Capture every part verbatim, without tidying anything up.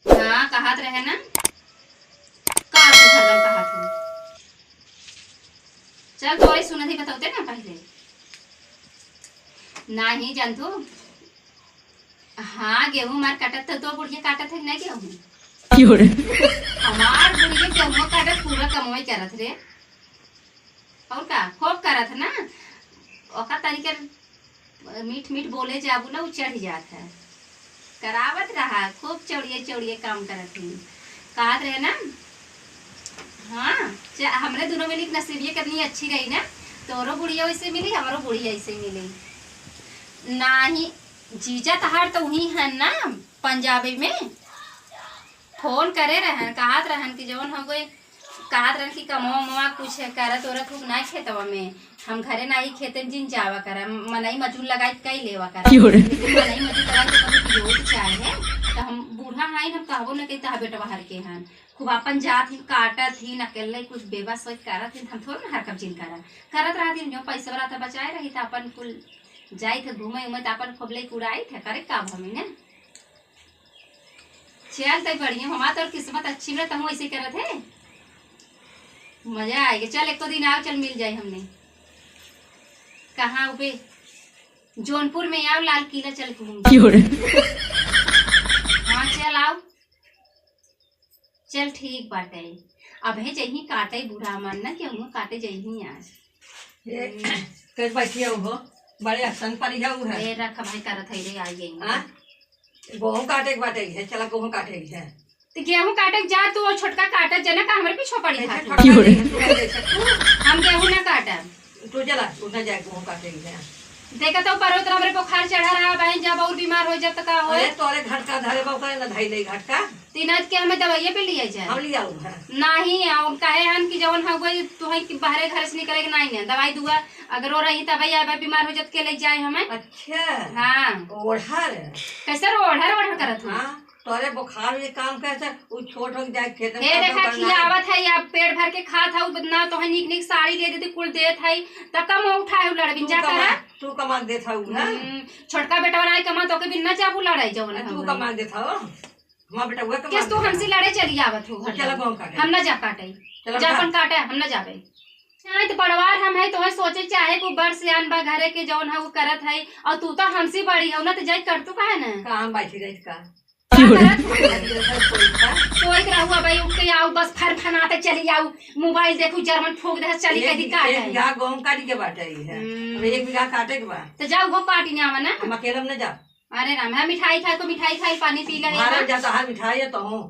हाँ, कहत रहे ना, का तू हरदम कहत हो? चल, तोरे सुनत ही बतौते ना पहिले। नाही जानतू। हाँ, गेहूं हमार काटत तो, तो बुढ़िया काटत है ना गेहूं? क्यों रे? हमार बुढ़िया गेहूं काटत पूरा कमवे करत रे। और का, खूब करत है ना। ओका तरीके मीठ मीठ बोले जाबू ना, उ चढ़ जात है। करावत रहा, खूब चौड़िए चौड़िए काम करत ही। कहत रहे ना, हाँ, च-, हमरे दोनों में नसीबिये कितनी अच्छी रही ना, तोरो बुढ़िया वैसे मिली, हमरो बुढ़िया ऐसे मिली। नाही, जीजा तहार तो वही है ना, पंजाबी में। फोन करे रहन, कहत रहन कि जवन हो गई, कहत रहन कि कमवा मवा कुछ करत ओरत हो ना खेतवा में, हम घरे नाही खेते में जिन जावा करा, मनई मजूर लगाई कई लेवा करा। क्यों रे? लेकिन मनई मजूर लगाई तो कभी पियोत चाहे, तो हम बूढ़ा हईन, हम कहबो न कही तहा बेटवा हर के हन। खूब अपन जात ही काटत ही, अकेले कुछ बेबस होत करत ही, हम थोड़ा ना हरकब जिन करा। करत रहत ही, जो पैसा वाला था बचाए रही था, अपन कुल जाई थे घूमे उमे, तो अपन खूब ले उड़ाई थे, करे का अब हमें ना। चल, तई बढ़िया, हमार तोर किस्मत अच्छी बा, तहूँ ऐसे करत है। मजा आएगा। चल, एको दिन आओ, चल मिल जाए हमने। कहाँ उबे? जौनपुर में आओ, लाल किला चल घूम। क्यों रे? हाँ, चल आओ। चल, ठीक बाटे। अबे जही काटे बूढ़ा मन ना, केहू काटे जही आज। ये, हम्म। कैसे बैठी हो? बड़े असन पर ही है। ए, रख भाई, करत है रे, आ गई। हाँ? गेहूं काटे के बाटे है, चला गेहूं काटे के है। तो गेहूं काटे के जा तू, और छोटका काटत जना का हमरे पीछे पड़ी कैसे था तू। छोटका क्यों रे? नहीं है, तू है जैसे तू। हम गेहूं ना काटब। तू चला, तू ना जाए गेहूं काटे के है। देखा तो परो तो हमरे बुखार चढ़ा रहा बहन, जब और बीमार हो जात तो का हो? अरे तोरे घटका धरे बा, ओकरे ना धई ले घटका। तीन आज के हमें दवाइये पे लिया जाए। हम लिया हुआ है। नहीं, हम कहे हन कि जवन हो गई, तू है कि बाहरे घर से निकले के नहीं है, दवाई दुआ अगर वो रही तब या बीमार हो जात के ले जाए हमें। अच्छा। हाँ। ओढ़र। कैसे रो ओढ़र ओढ़र करत हो? हाँ, तोरे बुखार में काम कैसे, उ छोट हो जाए, खेत में हे काम देखा, करना है। खियावत है, अब पेट भर के खात है, ना तो है नीक नीक साड़ी ले देती, कुल देत है, तब कम उठाए लड़बिन तू जा कमा, करा। तू कमा के देत है उ, हाँ? हम्म, छोटका बेटा वाला है कमा, तो के बिन ना जाबू लड़ाई जवन आ, तू हवे। कमा के देत है, हमार बेटा हुआ कमा केस तू के देत है। हमसे लड़े चली आवत हो तो चला हरदम। गेहूं काटे। हम ना जा काटे। चला जा उठा। अपन काटे, हम ना जाबे। चाहे तो बड़वार हम है, तोहे सोचे चाहे को बड़ सियान बा घरे के जौन है वो करत है, और तू तो हमसे बड़ी हो ना, तो जाई कर तू काहे ना? का हम बैठी रही का? का करत हो? बैठी रही का? सोइत रहू, अब उठ के आऊ, बस फर फनाते चली आऊ, मोबाइल देखू, जर्मन फूंक दे, चली एक, कदी काट एक है। बीघा गेहूं काटी के बाटे ही है। हम्म। अब एक बीघा काटे के बा। तो जाऊ, वो काटी ना आवा ना। हम अकेले में ना जा। अरे राम, हाँ, मिठाई खाए को मिठाई खाई, पानी पी ले, बाहर हाँ। जाता है मिठाई है तो हूँ।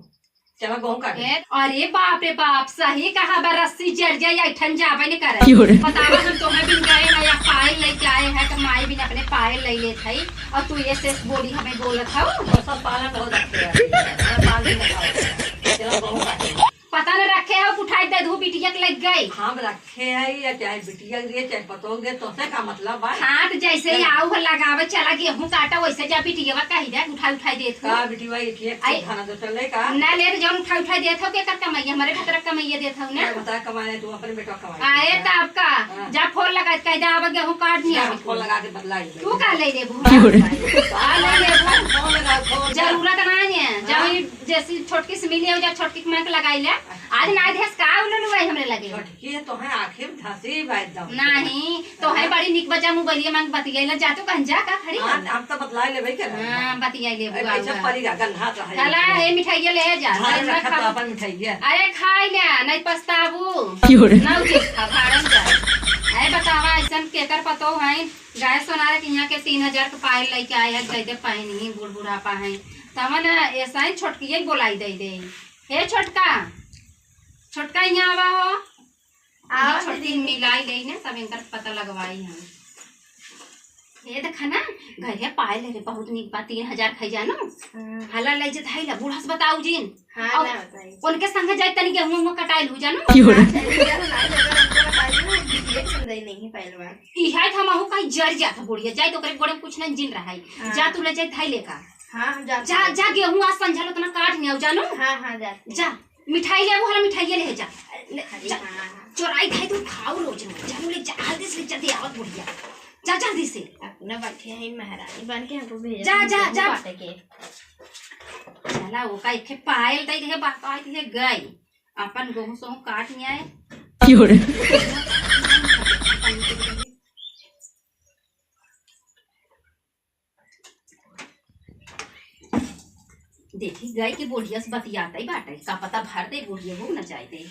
चला गेहूं काटे। ए, अरे बाप रे बाप, सही कहा बा, रस्सी जर जाए, ऐठन जाबे न करे। क्यों रे? बतावा, हम तोहे बिन गए हैं, या पायल लेके आए हैं, तो माई बिन अपने पायल ले लेत हई, और तू ये से बोली हमें बोलत हऊ। तो सब पालन हो रखे हैं, सब पालन हो रखे हैं। चला गेहूं काटे। पता न रखे हो, उठाई दे दू, बिटिया के लग गई। हम रख खे है या चाहे बिटिया के दे, चाहे पतोह के दे, तोसे का मतलब बा? हाथ जैसे ही चल। आऊ हो लगावे, चला गेहूं काटा, वैसे जा बिटिया कही दे, उठाई उठाई देत हो। का बिटिया ये ठीक आई। खाना तो चले का? ना ले, जौन उठाई उठाई देत हो, के कर कमाई, हमरे भतरा कमाइए देत हो ना। क्या बता कमाए, तू अपने बेटा कमाए। आए तब का, हाँ। जा फोन लगा के कह दे, अब गेहूं काट नहीं जा, आवे। फोन लगा के बतला ले। तू का ले लेबू? क्यों रे? का ले लेबू? फोन लगा, फोन लगा। जरूरत ना है, हाँ। जब जैसी छोटकी से मिली हो जा, छोटकी के माइक लगाई ले। आज ना देस का उलू लुआई हमरे लगे। छोटकी है तो है आखिर धांसी बा एकदम। नहीं, तो है बड़ी निक बजा मोबाइलिया मांग बतियाई ले, जा तू कहीं जा का खड़ी हाँ, हो। हम तो बतलाई लेबे के रहे। हाँ, बतियाई लेबू, ए, आऊ, पीछे आऊ। पड़ी गा, गन्हा तो है। हला, ए मिठाइया ले जा, धान इतना रखा तो खा। अपन मिठाइया। अरे खाई ले, नहीं पछताबू। क्यों रे? ना उचित खा, भाड़न जा। ए बतावा, ऐसन केकर पतो है, गाय सोनारे के यहाँ के तीन हजार के पायल लेके आए है, दे दे पहनी, बूढ़ बुढ़ापा है। तवन ऐसा ही छोटकिए के बोलाई दे दे। हे छोटका, छोटका यहाँ आवा हो। आओ छोटकी दीदी। मिलाई ले ने, सब इनकर पता लगवाई हम। ये देखा ना, घर है पायल रे, बहुत निक बा, तीन हजार खाई जानो। हाँ। हला ले जे धाई ला, बूढ़ा से बताऊ जिन। हाँ, और ना बताई। उनके संग जाए तनी गेहूं उहूं कटाइल हो जानो। क्यों रे? हाँ, चली जाओ, ना लगा, हमको बताई ना, बिटिया के संग नहीं पायल बा। ई है त हमहू कहीं जर जात बुढ़िया, जाए तो ओकरे गोड़े में कुछ नहीं जिन रहा है। हाँ। जा तू ले जाए धाई लेका। हाँ, हम जाते जा, हैं। जा गेहूं आज संझल उतना काट नहीं आऊ जानो। हाँ, हाँ, जाते हैं। जा। मिठाई लेबू, हला मिठाइये ले जा। ले, अरे जा, हाँ। चोराई खाई तू खाऊ रोज रोज। जा, ले जा, हल्दी से ले जा, दे आवत बुढ़िया। जा जल्दी से। अपना बैठे हैं महारानी बन के, हमको भेजा जा, जा, जा। काटे के। चला, ओका एक ठे पायल दे दे, बात आई है गई। अपन गेहूं सोहूं काट नहीं आए। क्यों रे? देखी गई कि बुढ़िया से बतियात ही बाटे, का पता भर दे बुढ़िया हो न जाए दे।